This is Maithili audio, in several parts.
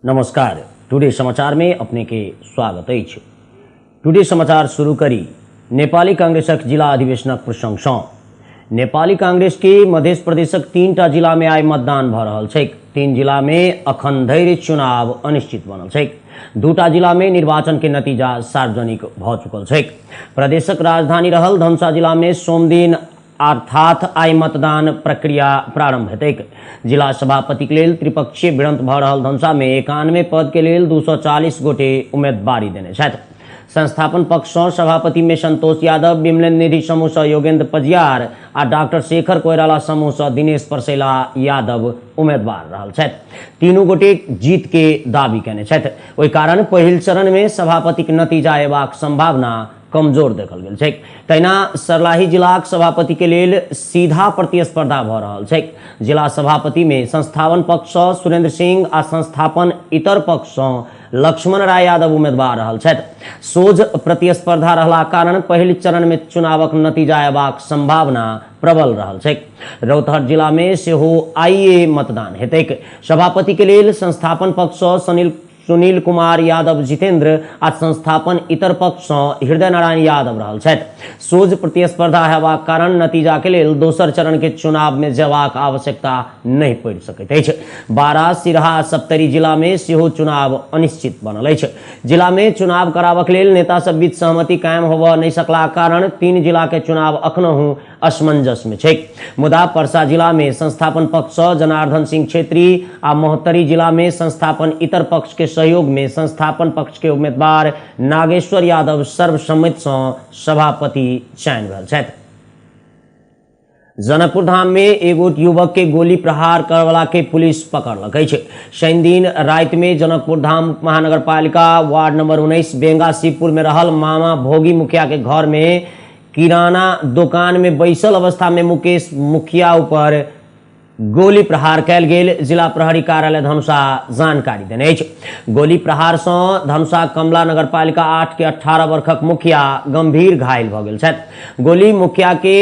नमस्कार, टुडे समाचार में अपने के स्वागत अछि। टुडे समाचार शुरू करी नेपाली कांग्रेसक जिला अधिवेशनक प्रसंग सँ। नेपाली कांग्रेस के मध्य प्रदेशक 3टा जिला में आइ मतदान भ रहल छैक। 3 जिला में अखन धरि चुनाव अनिश्चित बनल छैक। 2टा जिला में निर्वाचन के नतीजा सार्वजनिक भ चुकल छैक। प्रदेशक राजधानी रहल धनुषा जिला में सोमदिन अर्थात आइ मतदान प्रक्रिया प्रारंभ हेतैक। जिला सभापति के लेल त्रिपक्षीय भिड़ंत भ रहल धनुषा में 91 पद के लेल 240 गोटे उम्मीदवारी देने छथि। संस्थापन पक्ष सँ सभापति में संतोष यादव, विमलेन्द्र निधि समूह सँ योगेंद्र पजियार आ डॉक्टर शेखर कोइराला समूह सँ दिनेश परसैला यादव उम्मीदवार रहल छथि। तीनू गोटे जीत के दावी केने छथि। ओहि कारण पहिल चरण में सभापतिक नतीजा अयबाक संभावना कमजोर देखल गेल छैक। तहिना सर्लाही जिलाक सभापति के लेल सीधा प्रतिस्पर्धा भ रहल छैक। जिला सभापति में संस्थापन पक्ष सँ सुरेंद्र सिंह आ संस्थापन इतर पक्ष सँ लक्ष्मण राय यादव उम्मीदवार रहल छथि। सोझ प्रतिस्पर्धा रहला कारण पहिल चरण में चुनावक नतीजा अयबाक संभावना प्रबल रहल छैक। रौतहट जिला में सेहो आइए मतदान हेतैक। सभापति के लेल संस्थापन पक्ष सँ सुनील कुमार यादव जितेंद्र आ संस्थापन इतर पक्ष सँ हृदय नारायण यादव रहल छथि। सोझ प्रतिस्पर्धा हेबाक कारण नतीजा के लेल दोसर चरण के चुनाव में जेबाक आवश्यकता नहि पड़ि सकैत अछि। बारा, सिरहा, सप्तरी जिला में सेहो चुनाव अनिश्चित बनल अछि। जिला में चुनाव कराबक लेल नेता सब बीच सहमति कायम होबय नहि सकलाक कारण 3 जिला के चुनाव अखनहु असमंजस में छैक। मुदा परसा जिला में संस्थापन पक्ष सँ जनार्दन सिंह छेत्री आ महोत्तरी जिला में संस्थापन इतर पक्ष के सहयोग में संस्थापन पक्ष के उम्मीदवार नागेश्वर यादव सर्वसम्मति सँ सभापति चयन भेल छथि। जनकपुर धाम में एगोट युवक के गोली प्रहार करवला के पुलिस पकड़लक अछि। शनिदिन राति में जनकपुर धाम महानगरपालिका वार्ड नंबर 19 बेंगा शिवपुर में रहल मामा भोगी मुखिया के घर में किराना दुकान में बैसल अवस्था में मुकेश मुखिया ऊपर गोली प्रहार कयल गेल जिला प्रहरी कार्यालय धनुषा जानकारी देने अछि। गोली प्रहार सँ धनुषा कमला नगरपालिका 8 के 18 वर्षक मुखिया गंभीर घायल भ गेल छथि। गोली मुखिया के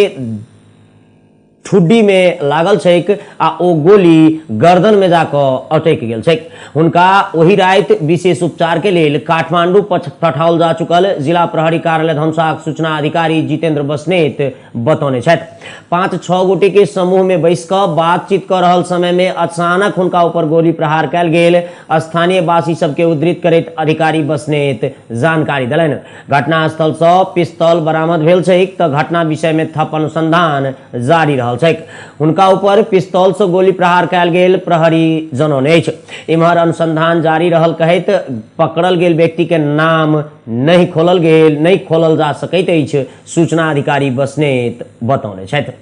ठुड्डी में लागल छैक आ ओ गोली गर्दन में जाकऽ अटकि गेल छैक। हुनका ओहि राति विशेष उपचार के लेल काठमांडू पठाओल जा चुकल जिला प्रहरी कार्यालय धनुषाक सूचना अधिकारी जितेंद्र बस्नेत बतौने छथि। 5-6 गोटे के समूह में बैस कऽ बातचीत कऽ रहल समय में अचानक हुनका ऊपर गोली प्रहार कयल गेल। स्थानीय वासी सबके उद्धृत करैत अधिकारी बस्नेत जानकारी देलनि। घटनास्थल सँ पिस्तौल बरामद भेल छैक तऽ घटना विषय में थप अनुसंधान जारी रहल छैक। हुनका ऊपर पिस्तौल सँ गोली प्रहार कयल गेल प्रहरी जनौने अछि। इम्हर अनुसंधान जारी रहल कहैत पकड़ल गेल व्यक्ति के नाम नहि खोलल गेल नहि खोलल जा सकैत अछि, सूचना अधिकारी बस्नेत बतौने छथि।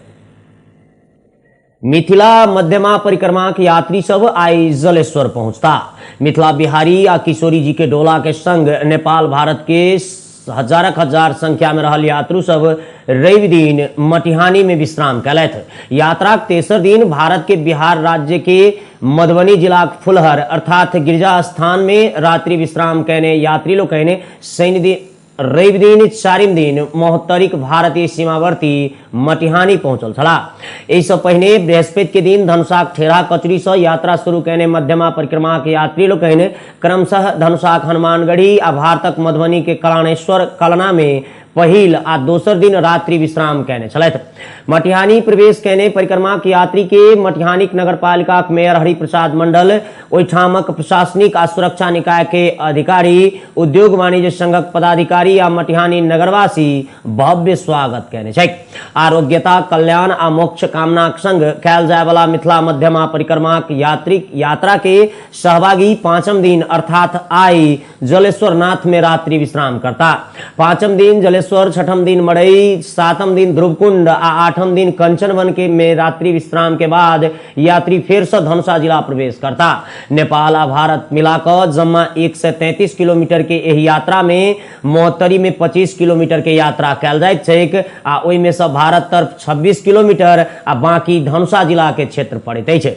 मिथिला मध्यमा परिक्रमाक यात्री सब आइ जलेश्वर पहुंचता। मिथिला बिहारी आ किशोरी जी के डोला के संग नेपाल भारत के हजारक हजार संख्या में रहल यात्रु सब रवि दिन मटिहानी में विश्राम कयलथि। यात्राक तेसर दिन भारत के बिहार राज्य के मधुबनी जिलाक फुलहर अर्थात गिरिजा स्थान में रात्रि विश्राम कयने यात्री लोकनि शनि दिन रवि दिन चारिम दिन महोत्तरीक भारतीय सीमावर्ती मटिहानी पहुंचल छलाह। एहिसँ पहिने बृहस्पति के दिन धनुषाक ठेरा कचरी सँ यात्रा शुरू कयने मध्यमा परिक्रमाक यात्री लोकनि क्रमशः धनुषाक हनुमानगढ़ी आ भारतक मधुबनी के कलानेश्वर कलना में पहिल आ दोसर दिन रात्रि विश्राम कयने छलथि। मटिहानी प्रवेश कयने परिक्रमाक यात्री के मटिहानीक नगरपालिकाक मेयर हरिप्रसाद मंडल, ओहिठामक प्रशासनिक आ सुरक्षा निकाय के अधिकारी, उद्योग वाणिज्य संघक पदाधिकारी आ मटिहानी नगरवासी भव्य स्वागत कयने छैक। आरोग्यता, कल्याण आ मोक्ष कामनाक संग कयल जायवला मिथिला मध्यमा परिक्रमाक यात्रिक यात्रा के सहभागी पांचम दिन अर्थात आई जलेश्वर नाथ में रात्रि विश्राम करता। पांचम दिन जलेश्वर, छठम दिन मड़ई, सातम दिन ध्रुवकुंड आ आठम दिन कंचनवन के में रात्रि विश्राम के बाद यात्री फेर से धनुषा जिला प्रवेश करता। नेपाल आ भारत मिलाकर जम्मा 133 किलोमीटर के एहि यात्रा में महोत्तरी में 25 किलोमीटर के यात्रा कयल जाइत छैक आ ओहि में से भारत तरफ 26 किलोमीटर आ बाकी धनुषा जिला के क्षेत्र पड़ैत अछि।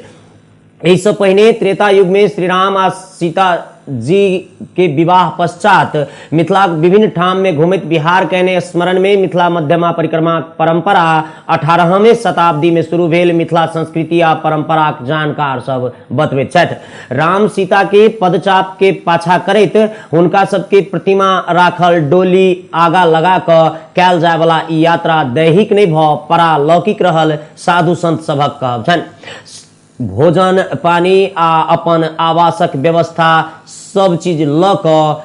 एहिसँ पहिने त्रेता युग में श्रीराम आ सीता जी के विवाह पश्चात मिथिलाक विभिन्न ठाम में घुमैत बिहार कयने स्मरण में मिथिला मध्यमा परिक्रमा परंपरा 18वीं शताब्दी में शुरू भेल मिथिला संस्कृति आ परंपराक जानकार सब बतबैत छथि। राम सीता के पदचाप के पाछा करैत हुनका सबके प्रतिमा राखल डोली आगा लगा कऽ कयल जाय वाला ई यात्रा दैहिक नहि भऽ परालौकिक रहल साधु संत सभक कहब छनि। भोजन पानी आ अपन आवासक व्यवस्था सब चीज लऽ कऽ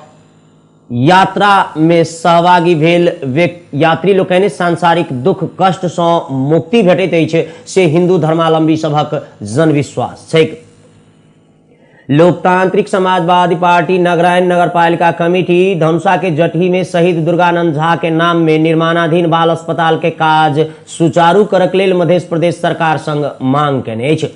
यात्रा में सहभागी भेल यात्री लोकनि सांसारिक दुख कष्ट सँ मुक्ति भेटैत अछि से हिंदू धर्मावलंबी सभक जनविश्वास छैक। लोकतांत्रिक समाजवादी पार्टी नगरायण नगरपालिका कमिटी धनुषा के जटही में शहीद दुर्गानंद झा के नाम में निर्माणाधीन बाल अस्पताल के काज सुचारू करक लेल मध्य प्रदेश सरकार संग मांग केने अछि।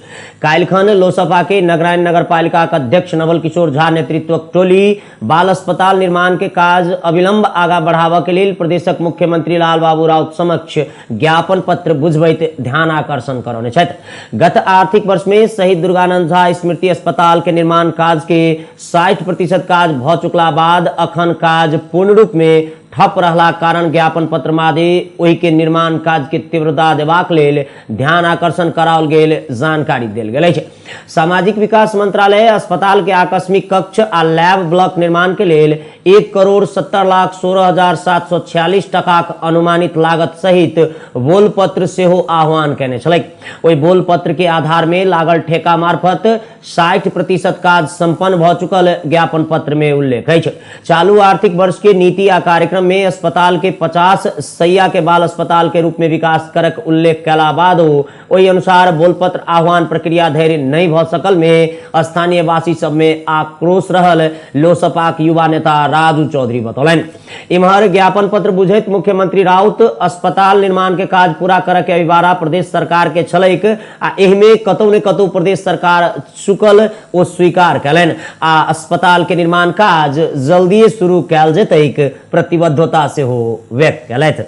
काल्हिखन लोसपा के नगरायण नगरपालिका अध्यक्ष नवल किशोर झा नेतृत्वक टोली बाल अस्पताल निर्माण के काज अविलंब आगा बढ़ाबऽ के लेल प्रदेशक मुख्यमंत्री लालबाबू राउत समक्ष ज्ञापन पत्र बुझबैत ध्यान आकर्षण करौने छथि। गत आर्थिक वर्ष में शहीद दुर्गानंद झा स्मृति अस्पताल के निर्माण काज के 60% काज भऽ चुकला बाद अखन काज पूर्ण रूप में ठप रहला कारण ज्ञापन पत्र मादे ओहि के निर्माण काज के तीव्रता देबाक लेल ध्यान आकर्षण कराओल गेल जानकारी देल गेल अछि। सामाजिक विकास मंत्रालय अस्पताल के आकस्मिक कक्ष आ लैब ब्लॉक निर्माण के लेल 1,70,16,746 टकाक अनुमानित लागत सहित बोलपत्र सेहो आह्वान केने छलैक। ओहि बोलपत्र के आधार में लागल ठेका मार्फत 60% काज संपन्न भऽ चुकल ज्ञापन पत्र में उल्लेख अछि। चालू आर्थिक वर्ष के नीति आ कार्यक्रम में अस्पताल के 50 सैया के बाल अस्पताल के रूप में विकास करक उल्लेख कयला बाद ओहि अनुसार बोलपत्र आह्वान प्रक्रिया धरि नहि भऽ सकल में स्थानीयवासी सब में आक्रोश रहल लोसपाक युवा नेता राजू चौधरी बतौलनि। इम्हर ज्ञापन पत्र बुझैत मुख्यमंत्री राउत अस्पताल निर्माण के काज पूरा करऽ के अभिवारा प्रदेश सरकार के छलैक आ एहिमे कतौ ने कतौ प्रदेश सरकार चुकल ओ स्वीकार कयलनि आ अस्पताल के निर्माण काज जल्दिए शुरू कयल जेतैक प्रतिबद्धता सेहो व्यक्त कयलथि।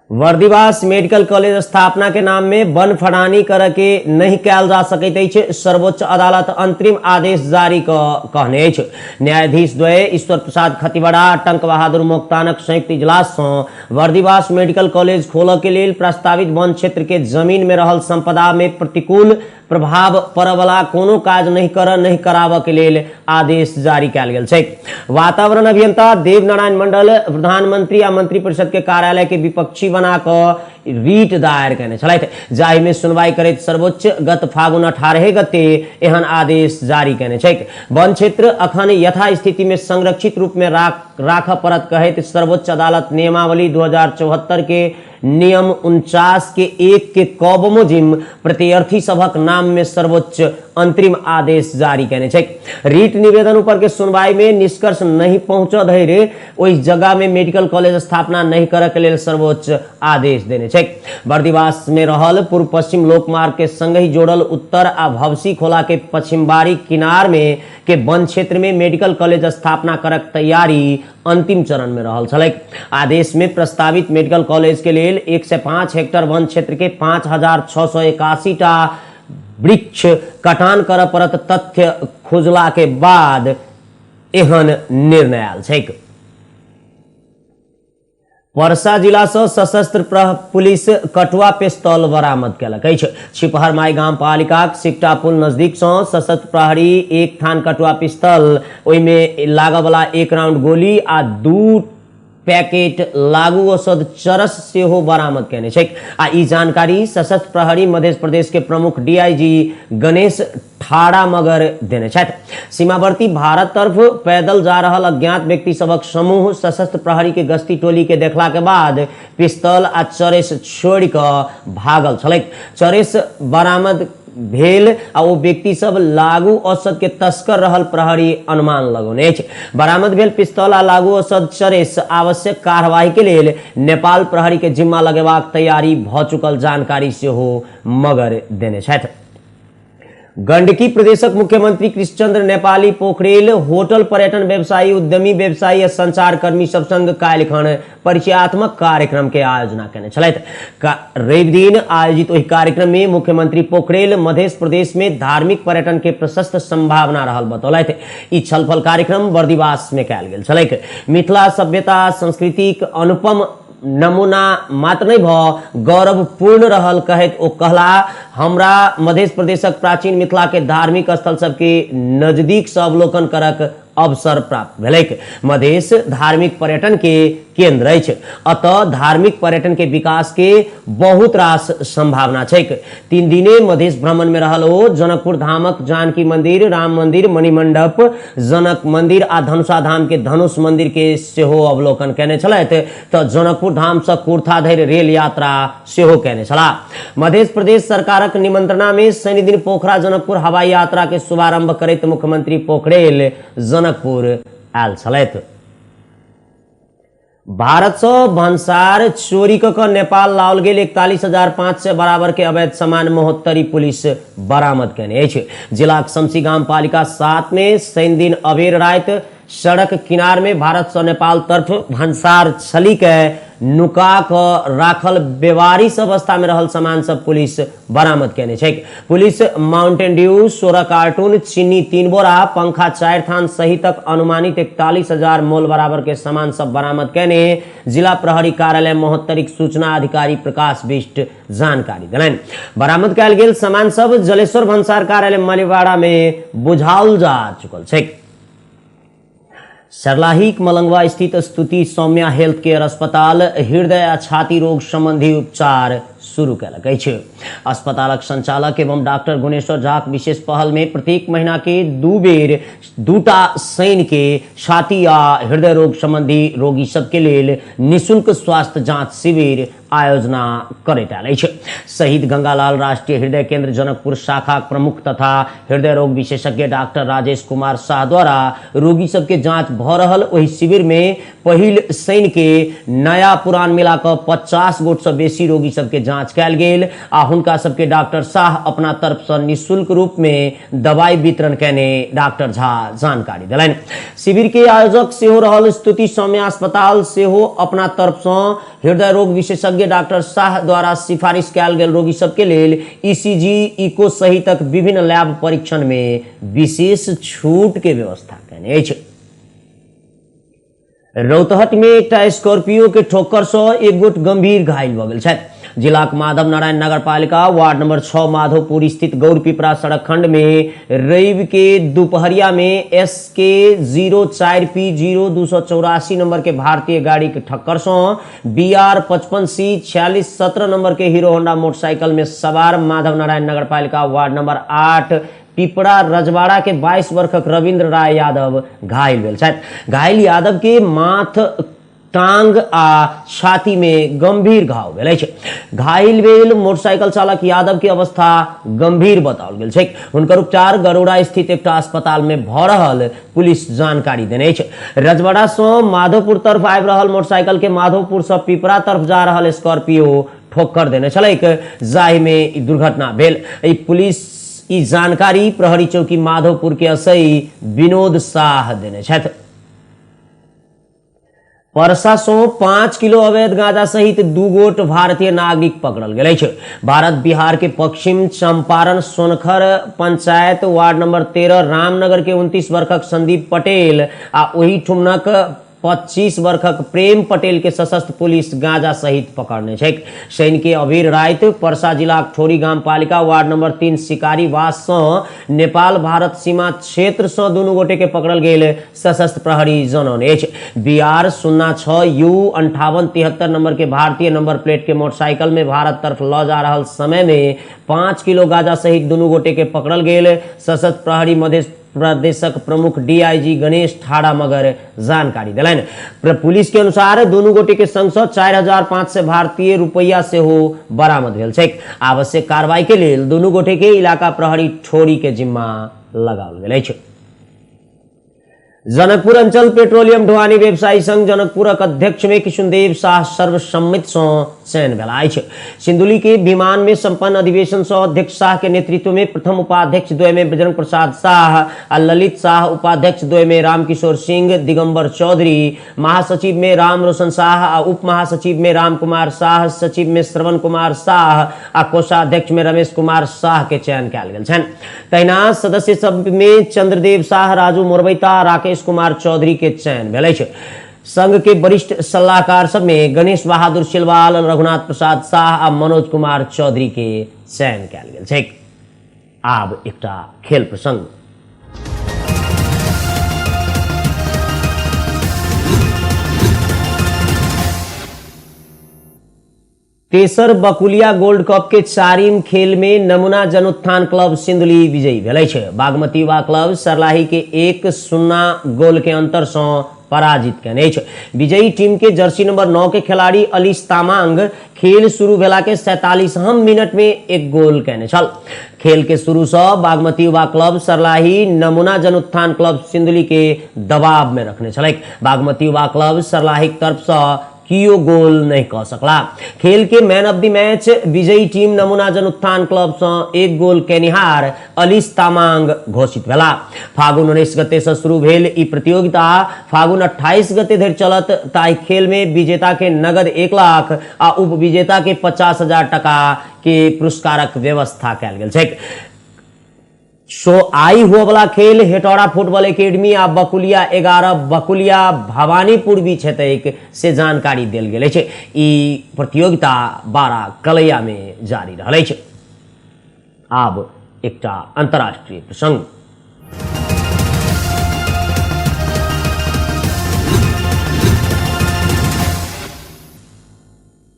वर्दिवास मेडिकल कॉलेज स्थापना के नाम में वन फड़ानी करऽ के नहीं कयल जा सकैत अछि। सर्वोच्च अदालत अंतरिम आदेश जारी कऽ कहने अछि। न्यायाधीश द्वय ईश्वर प्रसाद खतिवड़ा टंक बहादुर मोक्तानक संयुक्त इजलास सँ वर्दिवास मेडिकल कॉलेज खोलऽ के लेल प्रस्तावित वन क्षेत्र के जमीन में रहल संपदा में प्रतिकूल प्रभाव पड़यवला कोनो काज नहि करऽ नहि कराबऽ के लेल आदेश जारी कयल गेल छै। वातावरण अभियंता देवनारायण मंडल प्रधानमंत्री आ मंत्रिपरिषद के कार्यालय के विपक्षी बना कऽ रीट दायर केने छलथि, जाहिमे सुनवाई करैत सर्वोच्च गत फागुन 18 गते एहन आदेश जारी केने छै। वन क्षेत्र अखन यथास्थिति में संरक्षित रूप में राखऽ पड़त कहैत सर्वोच्च अदालत नियमावली 2074 के नियम 49 के 1 के क बमोजिम प्रत्यर्थी सभक नाम में सर्वोच्च अंतरिम आदेश जारी केने छै। रीट निवेदन ऊपर के सुनवाई में निष्कर्ष नहीं पहुंच धरि ओहि जगह में मेडिकल कॉलेज स्थापना नहीं करऽ के लेल सर्वोच्च आदेश देने छै। बर्दिवास में रहल पूर्व पश्चिम लोकमार्ग के संगहि जोड़ल उत्तर आ भवसी खोला के पश्चिमबारी किनार में के वन क्षेत्र में मेडिकल कॉलेज स्थापना करक तैयारी अंतिम चरण में रहल छलैक। आदेश में प्रस्तावित मेडिकल कॉलेज के लेल 105 हेक्टर वन क्षेत्र के 5681 टा वृक्ष कटान करऽ पड़त तथ्य खोजला के बाद एहन निर्णय आयल छैक। परसा जिला सँ सशस्त्र पुलिस कटुआ पिस्तौल बरामद केलक अछि। छिपहर माई गाम पालिकाक सिकटा पुल नजदीक सँ सशस्त्र प्रहरी एक थान कटुआ पिस्तौल, ओहिमे लागऽ वाला 1 राउंड गोली आ 2 पैकेट लागू औषध चरस सेहो बरामद केने छैक। आ ई जानकारी सशस्त्र प्रहरी मध्य प्रदेश के प्रमुख डीआईजी गणेश ठाड़ा मगर देने छथि। सीमावर्ती भारत तरफ पैदल जा रहल अज्ञात व्यक्ति सभक समूह सशस्त्र प्रहरी के गश्ती टोली के देखला के बाद पिस्तौल आ चरेस छोड़ि कऽ भागल छलैक। चरेस बरामद भेल आ ओ व्यक्ति सब लागू औषध के तस्कर रहल प्रहरी अनुमान लगौने अछि। बरामद भेल पिस्तौल आ लागू औषध चरेस आवश्यक कार्रवाई के लेल नेपाल प्रहरी के जिम्मा लगेबाक तैयारी भऽ चुकल जानकारी सेहो मगर देने छथि। गंडकी प्रदेशक मुख्यमंत्री कृष्णचंद्र नेपाली पोखरेल होटल पर्यटन व्यवसायी, उद्यमी व्यवसायी आ संचारकर्मी सब संग काल्हिखन परिचयात्मक कार्यक्रम के आयोजना केने छलथि। रवि दिन आयोजित ओहि कार्यक्रम में मुख्यमंत्री पोखरेल मध्य प्रदेश में धार्मिक पर्यटन के प्रशस्त संभावना रहल बतौलथि। ई छलफल कार्यक्रम बर्दिवास में कयल गेल छलैक। मिथिला सभ्यता संस्कृतिक अनुपम नमूना मात्र नहि भ गौरवपूर्ण रहल कहैत ओ कहला, हमरा मध्य प्रदेशक प्राचीन मिथिला के धार्मिक स्थल सबके नजदीक से अवलोकन करक अवसर प्राप्त भेलैक। मधेश धार्मिक पर्यटन के केंद्र अछि, अतः धार्मिक पर्यटन के विकास के बहुत रास संभावना छैक। 3 दिने मधेश भ्रमण में रहल ओ जनकपुर धामक जानकी मंदिर, राम मंदिर, मणिमंडप, जनक मंदिर आ धनुषा धाम के धनुष मंदिर के सेहो अवलोकन केने छलथि। तऽ जनकपुर धाम से कुर्था धरि रेल यात्रा सेहो केने छलाह। मध्य प्रदेश सरकारक निमंत्रणा में शनिदिन पोखरा जनकपुर हवाई यात्रा के शुभारंभ करैत मुख्यमंत्री पोखरेल जनकपुर आयल छलथि। भारत से भन्सार चोरी क क नेपाल लाओल गेल 41,500 बराबर के अवैध सामान महोत्तरी पुलिस बरामद केने अछि। जिलाक शमसी गामपालिका 7 में शनिदिन अबेर राति सड़क किनार में भारत से नेपाल तरफ भन्सार छली के नुका क राखल बेवारिस अवस्था में रहल सामान सब पुलिस बरामद केने छैक। पुलिस माउंटेन ड्यू 16 कार्टून, चीनी 3 बोरा, पंखा 4 थान सहितक अनुमानित 41,000 मोल बराबर के सामान सब बरामद केने जिला प्रहरी कार्यालय महोत्तरीक सूचना अधिकारी प्रकाश बिष्ट जानकारी देलनि। बरामद कयल गेल सामान सब जलेश्वर भन्सार कार्यालय मलिवाड़ा में बुझाओल जा चुकल छैक। सर्लाहीक मलंगवा स्थित स्तुति सौम्या हेल्थ केयर अस्पताल हृदय आ छाती रोग संबंधी उपचार शुरू कयलक अछि। अस्पतालक संचालक एवं डॉक्टर गुणेश्वर झाक विशेष पहल में प्रत्येक महीना के 2 बेर 2टा शनि के छाती आ हृदय रोग संबंधी रोगी सबके लेल निःशुल्क स्वास्थ्य जांच शिविर आयोजना करैत आयल अछि। शहीद गंगालाल राष्ट्रीय हृदय केंद्र जनकपुर शाखा प्रमुख तथा हृदय रोग विशेषज्ञ डॉक्टर राजेश कुमार शाह द्वारा रोगी सबके जांच भ रहल ओहि शिविर में पहिल शनि के नया पुरान मिला कऽ 50 गोट से बेसी रोगी सबके जांच कयल गेल आ हुनका सबके डॉक्टर शाह अपना तरफ से निःशुल्क रूप में दवाई वितरण केने डॉक्टर झा जानकारी देलनि। शिविर के आयोजक सेहो रहल स्तुति सौम्या अस्पताल सेहो अपना तरफ से हृदय रोग विशेषज्ञ डॉक्टर शाह द्वारा सिफारिश कयल गेल रोगी सबके लेल ईसीजी, इको सहितक विभिन्न लैब परीक्षण में विशेष छूट के व्यवस्था केने अछि। रौतहट में एकटा स्कॉर्पियो के ठोकर से एक गोट गंभीर घायल भऽ गेल छथि। जिलाक माधव नारायण नगरपालिका वार्ड नंबर 6 माधोपुर स्थित गौरपीपरा सड़क खंड में रवि के दोपहरिया में SK 04P 0284 number के भारतीय गाड़ी के ठक्कर से BR 55C 4617 number के हीरो होंडा मोटरसाइकिल में सवार माधव नारायण नगरपालिका वार्ड नंबर 8 पिपरा रजवाड़ा के 22 वर्षक रविंद्र राय यादव घायल भेल छथि। घायल यादव के माथ, टांग आ छाती में गंभीर घाव भेल अछि। घायल भेल मोटरसाइकिल चालक यादव के अवस्था गंभीर बताओल गेल छैक। हुनकर उपचार गरुड़ा स्थित एकटा अस्पताल में भ रहल पुलिस जानकारी देने अछि। रजवाड़ा से माधोपुर तरफ आबि रहल मोटरसाइकिल के माधोपुर से पिपरा तरफ जा रहल स्कॉर्पियो ठोकर देने छलैक, जाहि में ई दुर्घटना भेल। ई पुलिस ई जानकारी प्रहरी चौकी माधोपुर के असई विनोद शाह देने छथि। परसा सौ 5 किलो अवैध गांजा सहित 2 गोट भारतीय नागरिक पकड़ल गेल अछि। भारत बिहार के पश्चिम चंपारण सोनखर पंचायत वार्ड नंबर 13 रामनगर के 29 वर्षक संदीप पटेल आ ओहि ठुमनक 25 वर्षक प्रेम पटेल के सशस्त्र पुलिस गांजा सहित पकड़ने छैक। शनि के अबेर राति परसा जिलाक ठोरी गाम पालिका वार्ड नंबर 3 शिकारीवास सँ नेपाल भारत सीमा क्षेत्र सँ दुनू गोटे के पकड़ल गेल सशस्त्र प्रहरी जनौने अछि। BR 06 U 5873 number के भारतीय नंबर प्लेट के मोटरसाइकिल में भारत तरफ ल जा रहल समय में 5 किलो गांजा सहित दुनू गोटे के पकड़ल गेल सशस्त्र प्रहरी मध्य प्रदेशक प्रमुख डीआईजी गणेश ठाड़ा मगर जानकारी देलनि। पुलिस के अनुसार दुनू गोटे के संग सँ 4,500 भारतीय रुपैया सेहो बरामद भेल छैक। आवश्यक कार्रवाई के लेल दुनू गोटे के इलाका प्रहरी ठोरी के जिम्मा लगाओल गेल अछि। जनकपुर अंचल पेट्रोलियम ढुआनी व्यवसायी संघ जनकपुरक अध्यक्ष में किशुनदेव शाह सर्वसम्मति सँ चयन भेला अछि। सिंधुली के विमान में संपन्न अधिवेशन सँ अध्यक्ष शाह के नेतृत्व में प्रथम उपाध्यक्ष द्वय में बजरंग प्रसाद शाह आ ललित शाह, उपाध्यक्ष द्वय में रामकिशोर सिंह, दिगंबर चौधरी, महासचिव में राम रोशन शाह आ उप महासचिव में राम कुमार शाह, सचिव में श्रवण कुमार शाह आ कोषाध्यक्ष में रमेश कुमार शाह के चयन कयल गेल छनि। तहिना सदस्य सब में चंद्रदेव शाह, राजू मोरबैता, राकेश कुमार चौधरी के चयन भेल अछि। संघ के वरिष्ठ सलाहकार सब में गणेश बहादुर सिलवाल, रघुनाथ प्रसाद शाह आ मनोज कुमार चौधरी के चयन कयल गेल छैक। आब एकटा खेल प्रसंग। तेसर बकुलिया गोल्ड कप के चारिम खेल में नमूना जनोत्थान क्लब सिंधुली विजयी भेल अछि। बागमती युवा क्लब सरलाही के 1-0 गोल के अंतर सँ पराजित केने अछि। विजयी टीम के जर्सी नंबर 9 के खिलाड़ी अलीश तामांग खेल शुरू भेला के 47 मिनट में 1 गोल केने छल। खेल के शुरू सँ बागमती युवा क्लब सरलाही नमूना जनोत्थान क्लब सिंधुली के दबाव में रखने छलैक। बागमती युवा क्लब सरलाही के तरफ सँ कियो गोल नहीं कऽ सकला। खेल के मैन ऑफ the match विजयी टीम नमूना जनोत्थान क्लब सँ 1 गोल केनिहार अलीश तामांग घोषित भेला। फागुन 19 गते सँ शुरू भेल ई प्रतियोगिता फागुन 28 गते धरि चलत। ताहि खेल में विजेता के नगद 1 लाख आ उप विजेता के 50,000 टका के पुरस्कारक व्यवस्था कयल गेल छैक। सो I हुअवला खेल हेटौड़ा फुटबॉल एकेडमी आ बकुलिया 11 बकुलिया भवानीपुर बीच हेतैक से जानकारी देल गेल अछि। ई प्रतियोगिता 12 कलैया में जारी रहल अछि। आब एकटा अंतर्राष्ट्रीय प्रसंग।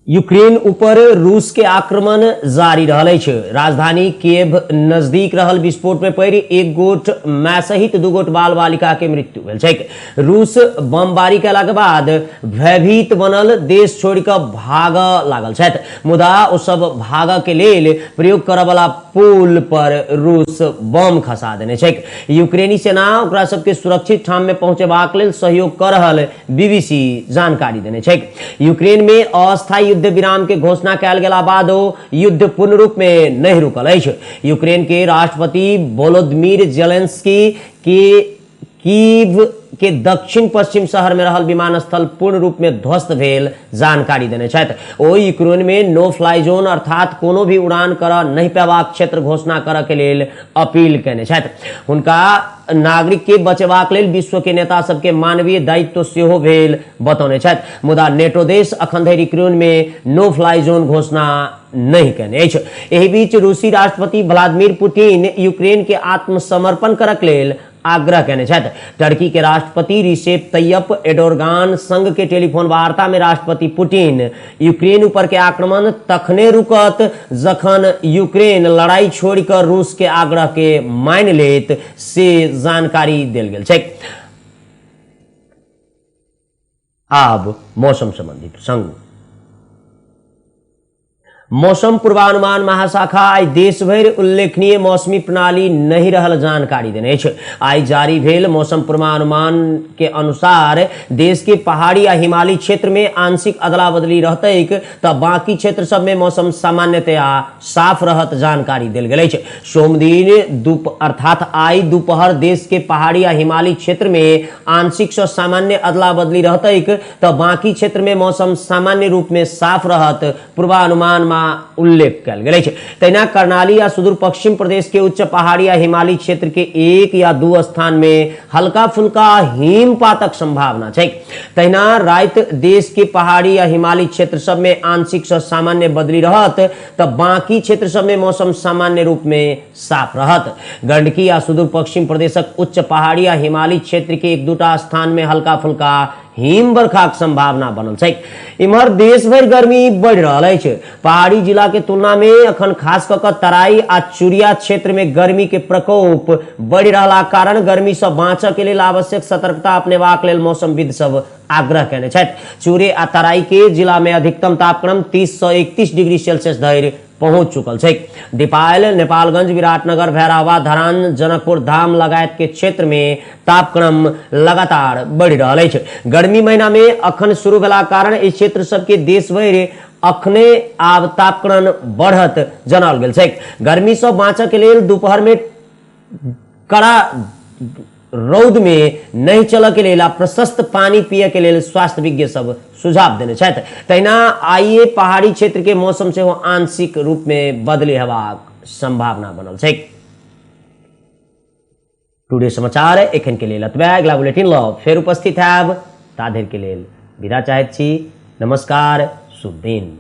यूक्रेन ऊपर रूस के आक्रमण जारी रहल अछि। राजधानी कीव नजदीक रहल विस्फोट में पड़ि 1 गोट माय सहित 2 गोट बाल बालिका के मृत्यु भेल छैक। रूस बमबारी कयला के बाद भयभीत बनल देश छोड़ि कऽ भागऽ लागल छथि, मुदा ओ सब भागऽ के लेल प्रयोग करऽ वाला पुल पर रूस बम खसा देने छैक। यूक्रेनी सेना ओकरा सबके सुरक्षित ठाम में पहुंचेबाक लेल सहयोग कऽ रहल बीबीसी जानकारी देने छैक। यूक्रेन में अस्थायी युद्ध विराम के घोषणा कयल गेला बादो युद्ध पूर्ण रूप में नहीं रुकल अछि। यूक्रेन के राष्ट्रपति वोलोदिमीर जेलेंस्की के कीव के दक्षिण पश्चिम शहर में रहल विमानस्थल पूर्ण रूप में ध्वस्त भेल जानकारी देने छथि। ओ यूक्रेन में नो फ्लाई जोन अर्थात कोनो भी उड़ान करऽ नहीं पेबाक क्षेत्र घोषणा करऽ के लेल अपील केने छथि। हुनका नागरिक के बचेबाक लेल विश्व के नेता सबके मानवीय दायित्व सेहो भेल बतौने छथि। मुदा नेटो देश अखन धरि यूक्रेन में नो फ्लाई जोन घोषणा नहीं केने अछि। एहि बीच रूसी राष्ट्रपति व्लादिमीर पुतिन यूक्रेन के आत्मसमर्पण करक लेल आग्रह केने छथि। टर्की के राष्ट्रपति रिसेप तैयप एडोर्गान संघ के टेलीफोन वार्ता में राष्ट्रपति पुतिन यूक्रेन ऊपर के आक्रमण तखने रुकत जखन यूक्रेन लड़ाई छोड़ि कऽ रूस के आग्रह के मानि लेत से जानकारी देल गेल छैक। आब मौसम संबंधी प्रसंग। मौसम पूर्वानुमान महाशाखा आइ देश भरि उल्लेखनीय मौसमी प्रणाली नहीं रहल जानकारी देने अछि। आइ जारी भेल मौसम पूर्वानुमान के अनुसार देश के पहाड़ी आ हिमालयी क्षेत्र में आंशिक अदला बदली रहतैक त बाकी क्षेत्र सब में मौसम सामान्यतया साफ रहत जानकारी देल गेल अछि। सोमदिन अर्थात आइ दोपहर देश के पहाड़ी आ हिमालयी क्षेत्र में आंशिक सँ सामान्य अदला बदली रहतैक त बाकी क्षेत्र में मौसम सामान्य रूप में साफ रहत पूर्वानुमान में उल्लेख कयल गेल अछि। तहिना कर्णाली आ सुदूर पश्चिम प्रदेश के उच्च पहाड़ी आ हिमालयी क्षेत्र के 1 या 2 स्थान में हल्का फुल्का हिमपातक संभावना छैक। तहिना राति देश के पहाड़ी आ हिमालयी क्षेत्र सब में आंशिक सँ सामान्य बदली रहत त बाकी क्षेत्र सब में मौसम सामान्य रूप में साफ रहत। गंडकी आ सुदूर पश्चिम प्रदेशक उच्च पहाड़ी आ हिमालयी क्षेत्र के 1-2 स्थान में हल्का फुल्का हिम बरखाक संभावना बनल छैक। इम्हर देश भरि गर्मी बढ़ि रहल अछि। पहाड़ी जिला के तुलना में अखन खास कऽ कऽ तराई आ चुरिया क्षेत्र में गर्मी के प्रकोप बढ़ि रहलाक कारण गर्मी सँ बाँचऽ के लेल आवश्यक सतर्कता अपनेबाक लेल मौसमविद सब आग्रह केने छथि। चूरे आ तराई के जिला में अधिकतम तापक्रम 30 सँ 31 डिग्री सेल्सियस धरि पहुंच चुकल छै। दीपायल, नेपालगंज, विराटनगर, भैरहवा, धरान, जनकपुर धाम लगायत के क्षेत्र में तापक्रम लगातार बढ़ि रहल अछि। गर्मी महीना में अखन शुरू भेला कारण एहि क्षेत्र सबके देश भरि अखने आब तापक्रम बढ़त जनाओल गेल छै। गर्मी से बाँचऽ के लेल दोपहर में कड़ा रौद में नहीं चलऽ के लेल आ प्रशस्त पानी पियऽ के लेल स्वास्थ्य विज्ञ सब सुझाव देने छथि। तहिना आइए पहाड़ी क्षेत्र के मौसम सेहो आंशिक रूप में बदली हेबाक संभावना बनल छै। टुडे समाचार एखन के लेल एतबे। अगिला बुलेटिन लऽ फेर उपस्थित हैब, ता धरि के लेल विदा चाहैत छी। नमस्कार, शुभ दिन।